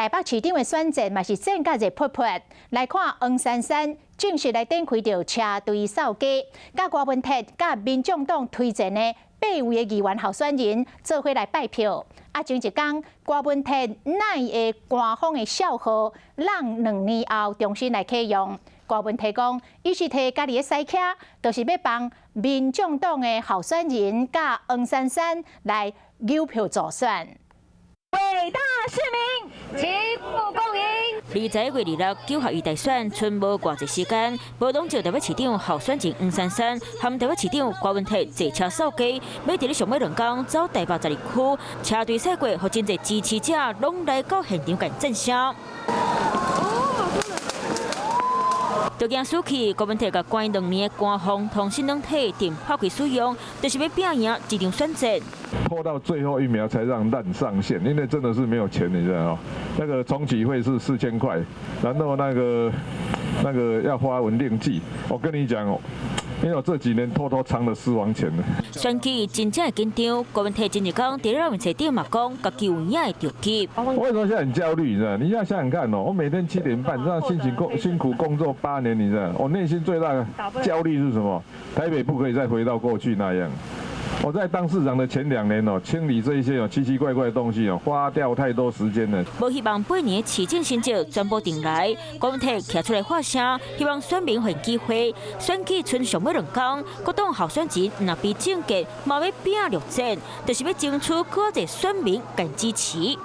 台北市長的選戰嘛是戰甲熱潑潑，來看黃珊珊正式來展開著車隊掃街，佮郭文鐵佮民眾黨推薦的八位的議員候選人做伙來拜票。啊，前一工郭文鐵奈的官方的數號，讓2年後重新來啟用。郭文鐵講，伊是提家己的私車，就是欲幫民眾黨的候選人佮黃珊珊來搝票助選。偉大市民，齊步共贏。20月26九合一大選，賰無偌濟時間，無黨籍台北市長候選人黃珊珊和台北市長郭文鐵坐車掃街，欲佇咧上尾2工走台北12區，車隊駛過，予真濟支持者攏來到現場共讚聲。就驚輸去，郭文鐵共關2年的官方通訊軟體停拍開使用，就是欲拼贏這場選戰。拖到最後一秒才讓爛上線，因為真的是沒有錢，你知道嗎？那個重啟費是4000塊，然後那個要發穩定劑，我跟你講，因為我這幾年偷偷藏了私房錢了。選舉真正會緊張，郭文鐵前一工佇咧面冊頂嘛講，家己有影會著急。為什麼現在很焦慮？你知道？你要想想看哦，我每天7點半，這樣辛苦工作8年，你知道？我內心最大的焦慮是什麼？台北不可以再回到過去那樣。我在當市長的前2年哦，清理這一些哦奇奇怪怪的東西哦，花掉太多時間了。無希望8年市政成績全部重來，郭文鐵徛出來發聲，希望選民予機會。選舉賰上尾2工，各黨候選人若非政見，嘛欲拼六戰，就是欲爭取閣較濟選民共支持。